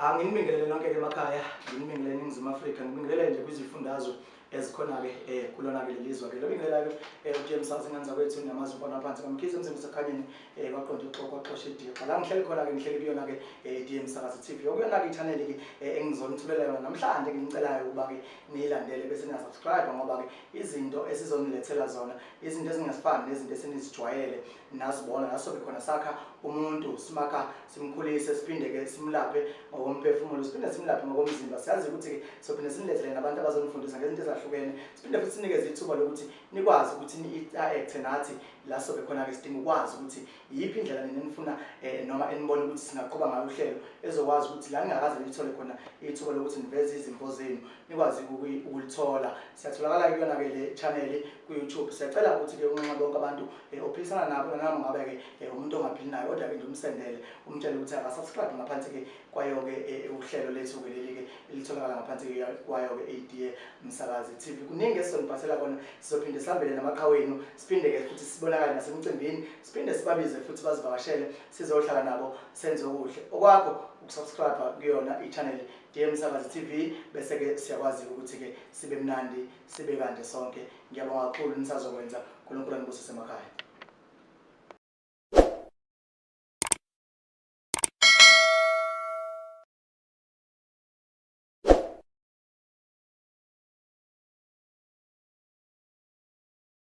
Anginibingelele nonke ke emakhaya, nginibingelele eNingizimu Afrika, ngibingelele nje kwizifundazwe ezikhona-ke kulona-ke lelizwe ke. Lobingelela-ke uJames House ingane zakwethu namazi ubona phansi kaMkhize emzini usekhanyeni kwaqonda ixoxo kwaxosha idixa. La ngihleli khona-ke ngihleli kuyona-ke DM Msakazi TV. Okuyona-ke i-channel-ke engizonithulela yona namhlanje, nginicelayo ukuba-ke niyilandele bese niya-subscribe, ngoba-ke izinto esizonilethela zona izinto ezingasifani nezinto esenizijwayele nazibona. Nasobe khona sakha umuntu, simakha simkhulise, siphinde-ke simlaphe ngokomphefumulo, siphinde simlaphe ngokomzimba. Siyazi ukuthi-ke sophinde sinilethele nabantu abazonifundisa ngezinto ezahlukene, siphinde futhi sinikeze ithuba lokuthi nikwazi ukuthi ni-interact nathi. La sobe khona-ke sidinga ukwazi ukuthi iyiphi indlela nina enifuna noma enibona ukuthi singaqhuba ngayo uhlelo, ezokwazi ukuthi la ningakaze nilithole khona ithuba lokuthi niveze izimvo zenu, nikwazi ukulithola. Siyatholakala kuyona-ke le channel ku-YouTube. Siyacela ukuthi-ke unxenxe bonke abantu ophilisana nabo, nanoma ngabe-ke umuntu ongaphili naye, kodwa-ke nje umsendele, umtshele ukuthi aka-subscribe ngaphansi-ke kwayo-ke uhlelo lethu-ke leli-ke elitholakala ngaphansi kwayo-ke ADA Msakazi TV. Kuningi esizoniphathela kona, sizophinde sihambele namaqhawenu, siphinde-ke futhi sibonakale nasemcimbini, siphinde sibabize futhi bazivakashele, sizohlala nabo senze okuhle. Okwakho uku-subscribe kuyona i-channel DM Msakazi TV, bese-ke siyakwazi ukuthi-ke sibe mnandi, sibe kanje sonke. Ngiyabonga kakhulu, nisazokwenza. uNkulunkulu anibusise emakhaya.